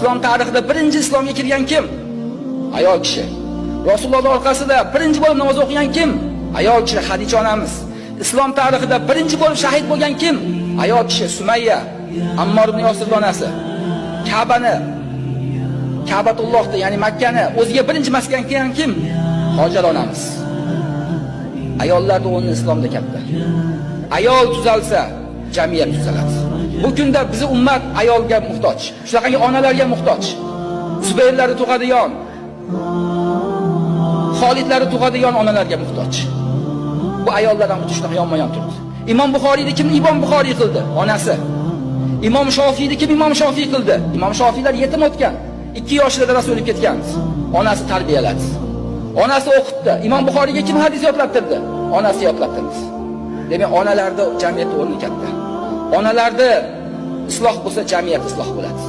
Islom tarixida birinchi islomga kirgan kim? Ayol kishi. Rasulullohning orqasida birinchi bo'lib namoz o'qigan kim? Ayol kishi, Xadicha onamiz. Islom tarixida birinchi bo'lib shahid bo'lgan kim? Ayol kishi, Sumayya, Ammor ibn Yosir onasi. Ka'bani, Ka'batullohni, ya'ni Makkani o'ziga birinchi maskan qilgan kim? Hojar onamiz. Ayollarning o'rni islomda katta. Ayol tuzalsa, jamiyat tuzaladi. Bu kunda bizi ummat ayolga muhtoj. Shunaqangi onalarga muhtoj. Zubayrlarni tug'adigan, Xolidlarni tug'adigan onalarga muhtoj. Bu ayollar ham xuddi shunaqa yonma-yon turdi. Imom Buxoriyni kim Imom Buxoriy qildi? Onasi. Imom Shofiyni kim Imom Shofiy qildi? Imom Shofiylar yetim o'tgan. 2 yoshida dadasi o'lib ketgan. Onasi tarbiyaladi. Onasi o'qitdi. Imom Buxoriyga kim hadis yodlattirdi? Onasi yodlattirdi. Demak, onalarda jamiyatda o'rni katta. Onalarda isloh bo'lsa, jamiyat isloh bo'ladi.